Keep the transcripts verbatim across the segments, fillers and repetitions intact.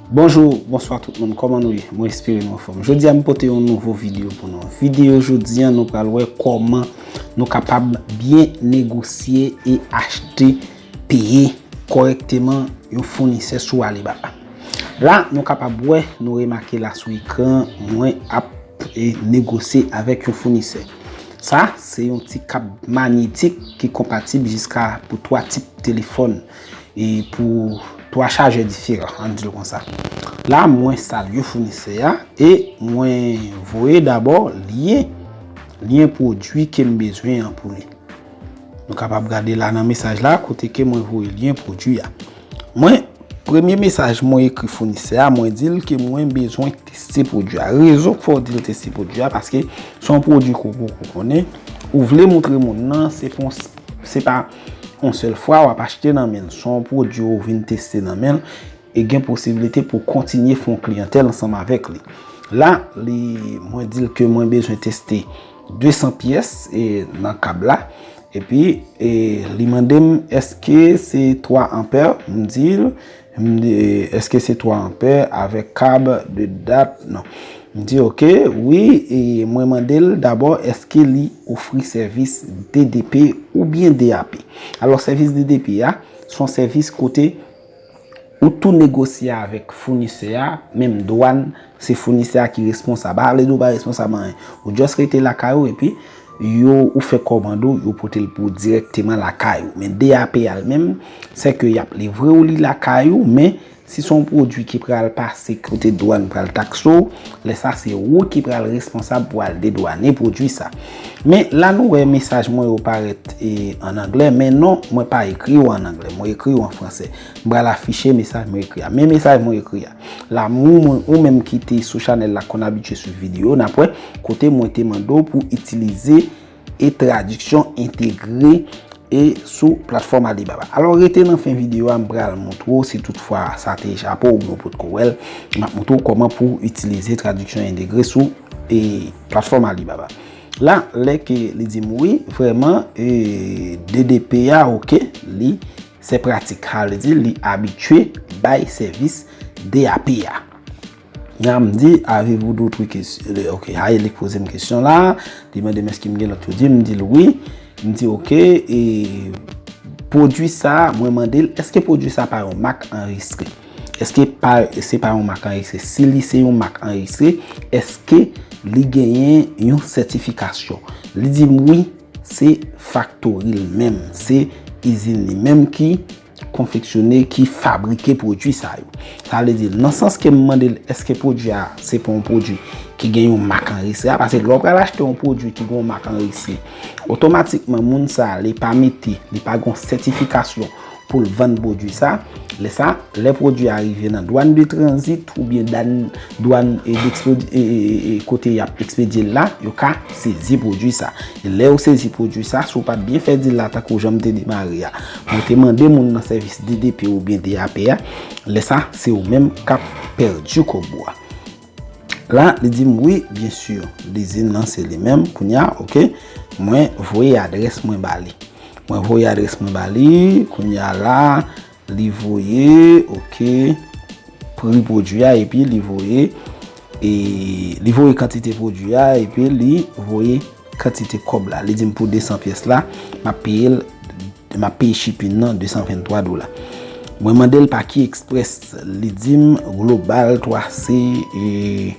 Bonjou, bonswa tout moun, kòman nou ye? Mwen espere nou anfòm. Jodi a m pote yon nouvo videyo pou nou. Videyo jodi a nou pral wè kòman nou kapab byen negosye e achte, peye kòrèkteman yon founisè sou Alibaba. La nou kapab wè, nou remake la sou ekran, mwen ap e negosye avèk yon founisè. Sa se yon ti kab manyetik ki konpatib jiska pou twa tip telefòn e pou twa chajè diferan, ann di l konsa. La mwen salye founisè a e mwen voye dabò lyen, lyen pwodui ke m bezwen an pou li. Nou kapab gade la nan mesaj la kote ke mwen voye lyen pwodui a. Mwen, premye mesaj mwen ekri founisè a, mwen di l ke mwen bezwen teste pwodui a. Rezon k fè w di l teste pwodui a, paske se yon pwodui ke w poko konnen, ou vle montre moun nan, se pa yon, se pa yon sèl fwa w ap achte nan men l. Se yon pwodui ou vin teste nan men l, e gen posibilite pou w kontinye fè yon kliyantèl ansanm avèk li. La, li, mwen di l ke mwen bezwen teste de san pyès e nan kab la. Epi e, li mande m èske se twa anpè, m di l, m di, èske se twa anpè avèk kab de dat, non. M di oke, wi, e mwen mande l dabò èske li ofri sèvis D D P oubyen D A P. Alò sèvis D D P a, se yon sèvis kote ou tou negosye avèk founisè a, menm dwàn, se founisè a ki responsab. A vle di ou pa responsab anyen. Ou just rete lakay ou epi yo, ou fè kòmand ou, yo pote l pou ou dirèkteman lakay ou. Men D A P a l menm, se ke y ap livre w li lakay ou, men si se yon pwodui ki pral pase kote dwàn pral takse w, lè sa se ou ki pral responsab pou al dedwane pwodui sa. Men la nou wè mesaj mwen yo parèt e, ann anglè, men non, mwen pa ekri yo ann anglè, mwen ekri yo an fransè. M pral afiche mesaj mwen ekri a. Men mesaj mwen ekri a. La, ou, ou menm ki te sou chanèl la, konn abitye swiv videyo, n ap wè kote mwen te mande w pou itilize e tradiksyon entegre e sou platfòm Alibaba. Alò, rete nan fen videyo a, m pral montre w, si toutfwa sa te echape w oubyen w potko wè l, m ap montre w kòman pou w itilize tradiksyon entegre sou e platfòm Alibaba. La, lè ke li di m wi, vrèman, e, D D P a, oke, li se pratik. Sa vle di li abitye bay sèvis D A P a. Jan m di, avez-vous d'autres questions? Ok, Haye li poze m kesyon la. Li mande m èske m gen lòt pwodui. M di l wi. M di ok, e pwodui sa, mwen mande l, èske pwodui sa pa yon mak anrejistre? Èske pa, se pa yon mak anrejistre? Si li se yon mak anrejistre, èske li genyen yon sètifikasyon? Li di m wi, se faktori l menm, se izin li menm ki konfeksyone, ki fabrike pwodui sa yo. Sa vle di, nan sans ke m mande l, èske pwodui a se pa yon pwodui ki gen yon mak anrejistre a? Paske lè w pral achte yon pwodui ki gen yon mak anrejistre, otomatikman moun sa a, li pa mete, li pa gen yon sètifikasyon pou l vann pwodui sa. Lè sa, lè pwodui a rive nan dwàn de tranzit oubyen dan, dwàn e, dekspedi-, e, e, e, e, kote y ap ekspedye l la, yo ka sezi pwodui sa. E lè yo sezi pwodui sa, si w pa t byen fè dil la, tankou jan m te demare a, mwen te mande moun nan sèvis D D P oubyen D A P a, lè sa, se ou menm k ap pèdi kòb ou a. La, li di m wi, byen si, lizin nan se li menm. Kounye a, ok, mwen voye adrès mwen ba li. Mwen voye adrès mwen ba li, kounye a la, li voye, ok, pri pwodui a, epi li voye, e, li voye kantite pwodui a, epi li voye kantite kòb la. Li di m pou de san pyès la, m ap peye l, m ap peye shipping nan de san venntwa dola. Mwen mande l pa ki express, li di m Global twa C, e,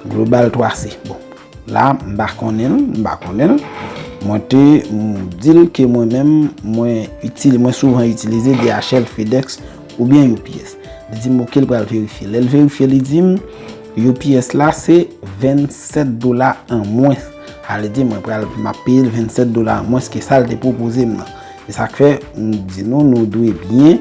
Global twa C. Bon, la, m pa konnen l, m pa konnen l. Mwen te, m di l ke mwen menm, mwen itil-, mwen souvan itilize D H L, FedEx oubyen U P S. Li di m ok, l pral verifye. Lè l verifye, li di m U P S la se vennsèt dola an mwens. Sa vle di mwen pral, m ap peye l vennsèt dola an mwens ke sa l te pwopoze m nan. E sa k fè m di nou, nou dwe byen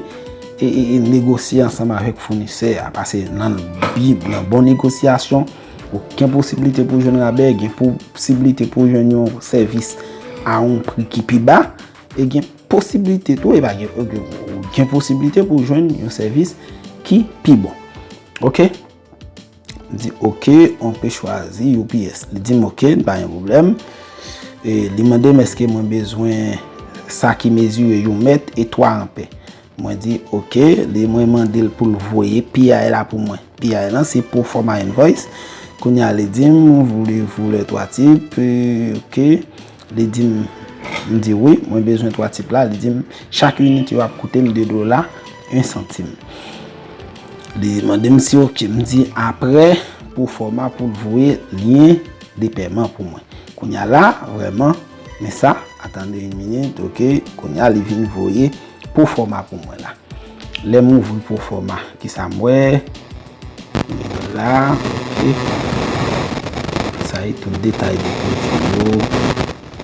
e, e, e negosye ansanm avèk founisè a. Paske nan bi, nan bon negosyasyon, ou gen posiblite pou jwenn rabè, gen posiblite pou jwenn yon sèvis a yon pri ki pi ba, e gen posiblite tou, e pa gen, gen posiblite pou jwenn yon sèvis ki pi bon. Ok? M di ok, on peut choisir U P S. Li di m ok, pa gen pwoblèm. E li mande m èske mwen bezwen sa ki mezire yon mèt e twa anpè. Mwen di, "Ok." Li, mwen mande l pou l voye P I la pou mwen. P I lan se Proforma Invoice. Kounye a, li di m, "Voulez-vous les trois types?" Ok. Li di m, m di, "Wi, mwen bezwen twa tip la." Li di m, "Chak init yo ap koute m de dola, en santim." Li mande m si ok. M di, "Apre, Proforma pou l voye lyen de pèman pou mwen." Kounye a la, vrèman, men sa, atann yon minit, ok, kounye a li vin voye Proforma pou mwen la. Lè m ouvri Proforma, kisa m wè? M wè la, ok. Sa e tout detay de pwodui yo,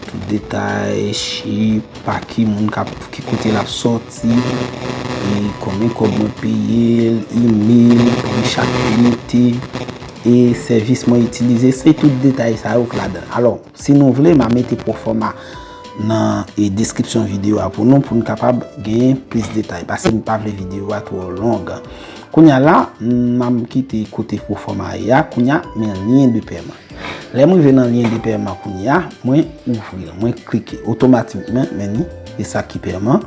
tout detay, chip, pa ki moun k ap, ki kote l ap sòti, e konbyen kòb mwen peye l, imèl, pri chak inite, e sèvis mwen itilize, se tout detay sa yo k ladan l. Alò, si nou vle, m a mete Proforma nan, e, deskripsyon videyo a pou nou, pou n kapab genyen plis detay, paske m pa vle videyo a twò long. Kounye a la, m ap kite kote Proforma ye a, kounye a, men lyen de pèman. Lè m rive nan lyen de pèman kounye a, mwen ouvri l, mwen klike otomatikman, men ni, e sa ki pèman.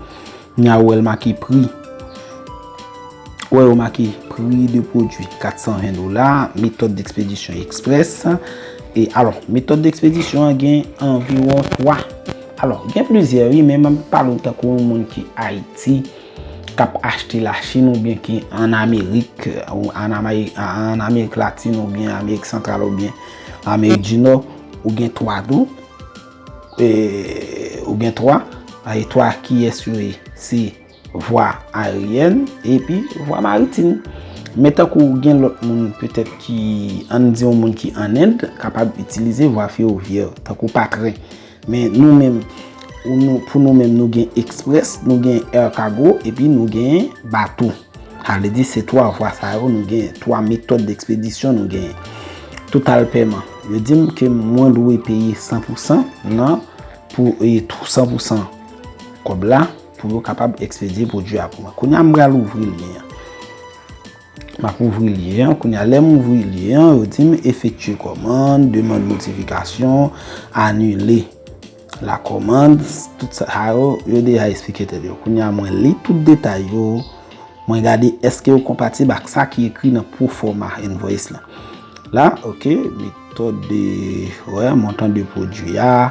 Kounye a, ou wè l make pri. Ou wè yo make prix de produit, kat san ven dola, méthode d'expédition express. E alò, méthode d'expédition an gen anviwon twa. Alò, gen plizyè, wi, men m ap pale w tankou yon moun ki Ayiti, k ap achte Lachin oubyen ki ann Amerik, ou ann Ameri-, ann Amerik Latin oubyen Amerik Santral oubyen Amerik di Nò, ou gen twa tou, e, ou gen twa, e twa kiyès yo ye? Se vwa aeryèn epi vwa maritim. Men tankou gen lòt moun petèt ki, ann di yon moun ki ann End, kapab itilize vwa fewovyè, tankou pa tren. Men nou menm, ou nou, pou nou menm, nou gen eksprès, nou gen air cargo, epi nou gen bato. Sa vle di se twa vwa sa yo, nou gen twa méthode d'expédition, nou gen total pèman. Yo di m ke mwen dwe peye san pou san nan, pou, e, san pou san kòb la, pou yo kapab ekspedye pwodui a pou mwen. Kounye a, m pral ouvri lyen an. M ap ouvri lyen an. Kounye a, lè m ouvri lyen an, yo di m effectuer commande, demande modification, annuler la commande, tout sa yo, yo deja eksplike tèt yo. Kounye a, mwen li tout detay yo, mwen gade èske yo konpatib ak sa ki ekri nan Proforma Invoice la. La, ok, méthode de, wè, montant de produit a,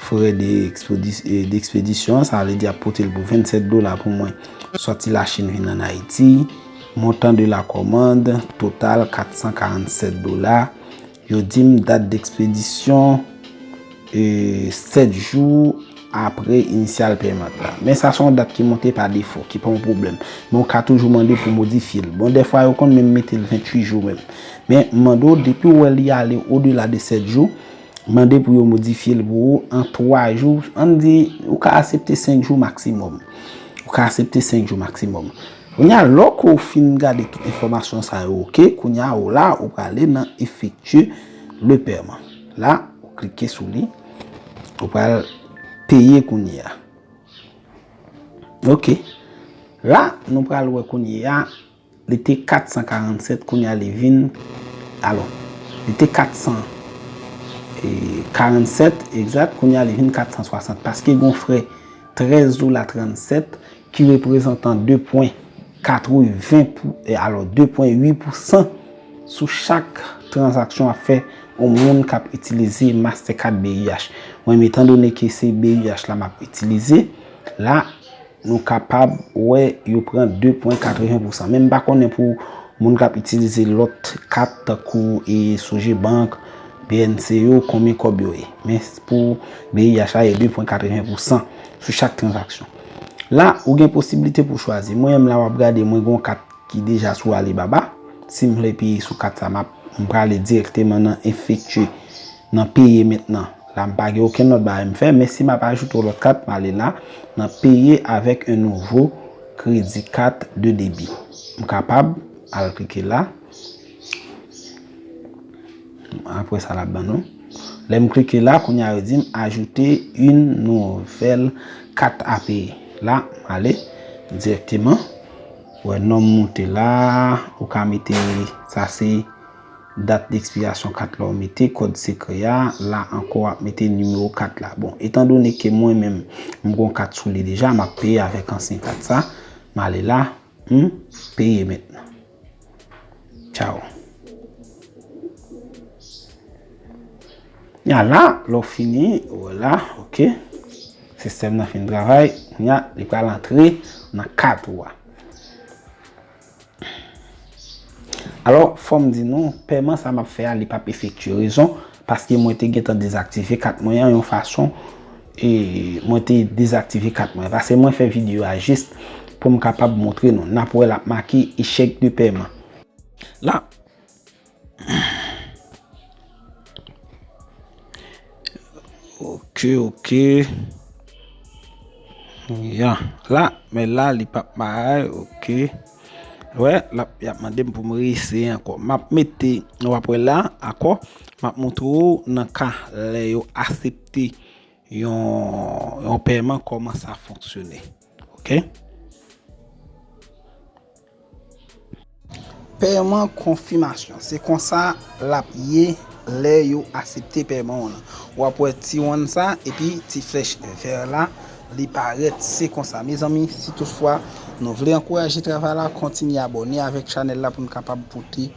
frais de expédi-, eh, d'expédition, sa vle di ap pote l pou vennsèt dola pou mwen, sòti Lachin vin ann Ayiti. Montant de la commande, total kat san karannsèt dola. Yo di m dat d'expédition, eh, sèt jou apre initial payment la. Men sa se yon dat ki monte pa defo, ki pa yon pwoblèm. Men ou ka toujou mande pou modifye l. Bon, dèfwa yo konn menm mete l venntuit jou menm. Men m mande w, depi w wè li ale odela de sèt jou, mande pou yo modifye l pou ou an twa jou. Ann di, ou ka aksepte senk jou maksimòm. Ou ka aksepte senk jou maksimòm. Kounye a, lè w fin gade tout enfòmasyon sa yo, ok, kounye a, ou la, ou prale nan effectuer le paiement. La, ou klike sou li. Ou pral peye kounye a. Ok. La, nou pral wè kounye a, li te kat san karannsèt, kounye a li vin, alò, li te kat san karannsèt, egzat, kounye a li vin kat san swasant, paske gon frè trèz dola trannsèt, ki reprezantan de pwen katreven pou, e alò, de pwen uit pousan sou chak tranzaksyon ap fè yon moun k ap itilize Mastercard B I H. Mwen, etandone ke se B I H la m ap itilize, la, nou kapab wè yo pran de pwen katreven pousan. Men m pa konnen pou moun k ap itilize lòt kat tankou, e, Sogebank, B N C yo, konbyen kòb yo ye. Men pou B I H la, e de pwen katreven pousan sou chak tranzaksyon. La, ou gen posiblite pou chwazi. Mwen menm la, w ap gade, mwen gen yon kat ki deja sou Alibaba. Si m vle peye sou kat sa, m ap, m prale dirèkteman nan effectuer, nan peye mentnan. La, m pa gen okenn lòt bagay m fè, men si m ap ajoute yon lòt kat, m ale la, nan payer avec un nouveau crédit carte de débit. M kapab al klike la. Apre sa, l ap ban nou. Lè m klike la, kounye a, yo di m ajouter une nouvelle carte à payer. La, m ale dirèkteman. Ou wè, non m moute la, ou ka mete, sa se dat dekspirasyon kat la ou mete, kòd sekrè a, la ankò w ap mete nimewo kat la. Bon, etandone ke mwen menm, m gon kat sou li deja, m ap peye avèk ansyen kat sa. M ale la, m peye mentnan. Tchaw. Ya la, lè w fini, vwala, ok. Sistèm nan fin travay, kounya li pral antre nan kat ou a. Alò, fò m di nou, pèman sa m ap fè a, li p ap efektye. Rezon, paske mwen te gentan dezaktive kat mwen an yon fason, e mwen te dezaktive kat mwen. Paske mwen fè videyo a jis pou m kapab montre nou. N ap wè l ap make échec de paiement. La. Ok, ok. Ya, la, men la, li p ap bay, ok. Wè, l ap, y ap mande m pou m reeseye ankò. M ap mete, w ap wè la, akò, m ap montre w nan ka lè yo aksepte yon, yon pèman, kòman sa fonksyone. Ok? Pèman konfimasyon. Se konsa l ap ye lè yo aksepte pèman w lan. W ap wè ti wonn sa, epi ti flèch vè la, li parèt. Se konsa. Mezanmi, si toutfwa nou vle ankouraje travay la, kontinye abòne avèk chanèl la pou n kapab pote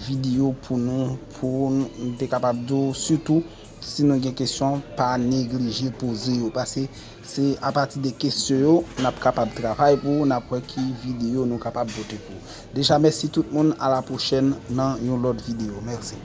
videyo pou nou, pou n te kapab di w, sitou si nou gen kesyon, pa neglije poze yo. Paske se apati de kesyon yo, n ap kapab travay pou ou, n ap wè ki videyo nou kapab pote pou ou. Deja, mèsi tout moun, a la pwochèn nan yon lòt videyo. Mèsi.